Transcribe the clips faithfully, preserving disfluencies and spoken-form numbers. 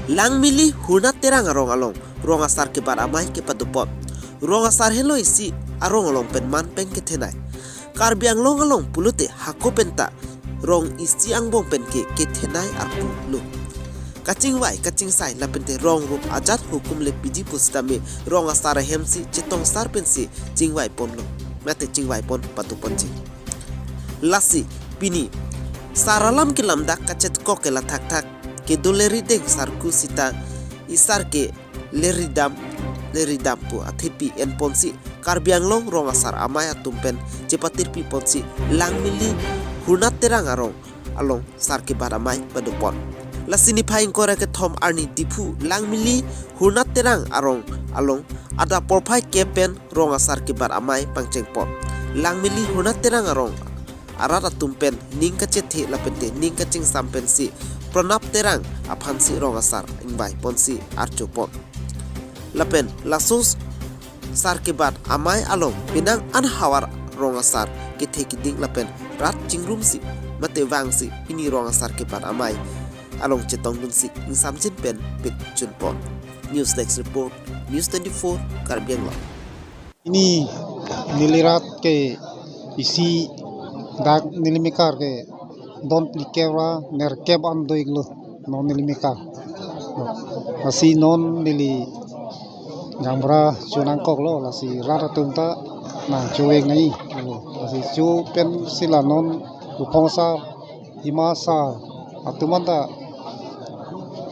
Langmili Hurna Terang arong along rong asar kebat amei kepadopon. Rong asar helo isi arong along pen man pen kethenei. Karbi Anglong along pulote hako penta rong isi angbong pen ke kethenei arpu lo. Kachingvai, kachingsai lapente rong rup ajat hukum le piji pusitame rong asar ahemsi chetongsar pensi chingvai ponlo. Mate chingvai pon patuponji. Lasi pini sar alam kelamdak kachetkok ke lathakthak kedo le rideng sarku sita isar ke le ridam, le ridam pu athepi enponsi Karbi Anglong rong asar amei atum pen chepatirpi ponsi Langmili Hurna Terang arong along sar kebat amei padopon. Lasi niphai ingkoi ra kethom arni Diphu Langmili Hurna Terang arong along adap porphai ke pen rong asar kebat amei pangchengpon. Langmili Hurna Terang arong arat atum pen ning kachethe lapente ning kachingsam pensi Pranab Terang aphansi rong asar ingvai ponsi archopon. Lapen laso sar kebat amei along penang an havar rong asar kethe kiding lapen rat chingrumsi mate vangsi pini rong asar kebat amei along chetongdunsi ingsamjin pen pik chunpon. News Desk Report, News twenty-four, Karbi Anglong. Pini neli rat ke isi dak neli mekar ke don phlikep ra nerkep an do-iklo non neli mekar. Lasi non neli gaonbura chonangkoklo, lasi rat atum ta nangchovek nangji. Lasi cho pensi la non Ruphong asar, Hima asar atum anta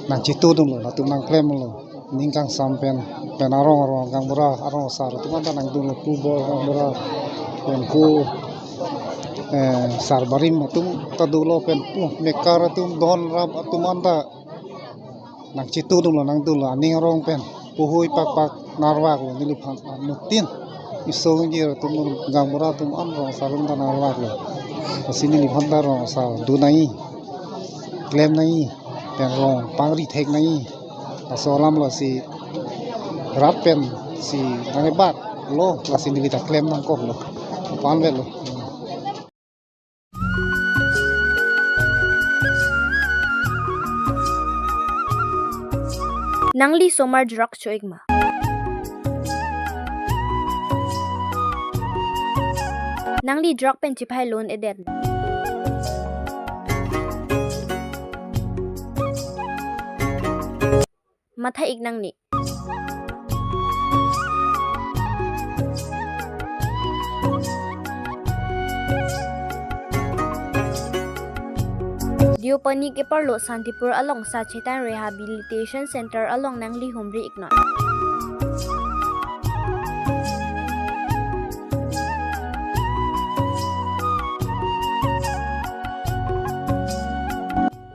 nangchetudunlo, latum nangklemlo. Ning kangsam pen, pen arong arong gaonbura arong asar atum anta nangdunlo, pu bor gaonbura pen pu, eh, sar barim atum ta dolo pen pu mekar atum don rap atum anta nangchetudunlo, nangdunlo, aning arong pen puhui pakpak narvaklo neliphan anuttin. Iso ngir atum gaonbura atum an rong asar atum ta narvaklo. Lasi neliphan ta rong asar dun nangji, klem nangji, pen rong pangri thek nangji. Laso alam lasi rat pensi nangkebaklo, lasi neli ta klem nangkoklo. Pan avelo. Nangli osomar drug cho-ik ma? Nangli drug pen chephai loan edet? Matha-ik nangne. Deopani keparlo Santipur along Sachetan Rehabilitation Center along nangli humri-iknon.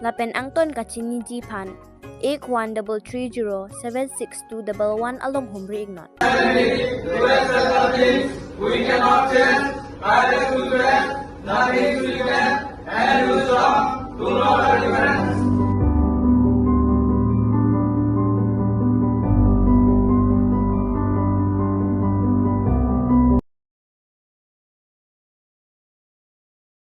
Lapen angton kachiniji aphan eight one double three zero seven six two double one along humri-iknon. We cannot change. Nothing will change. And you strong. Do not be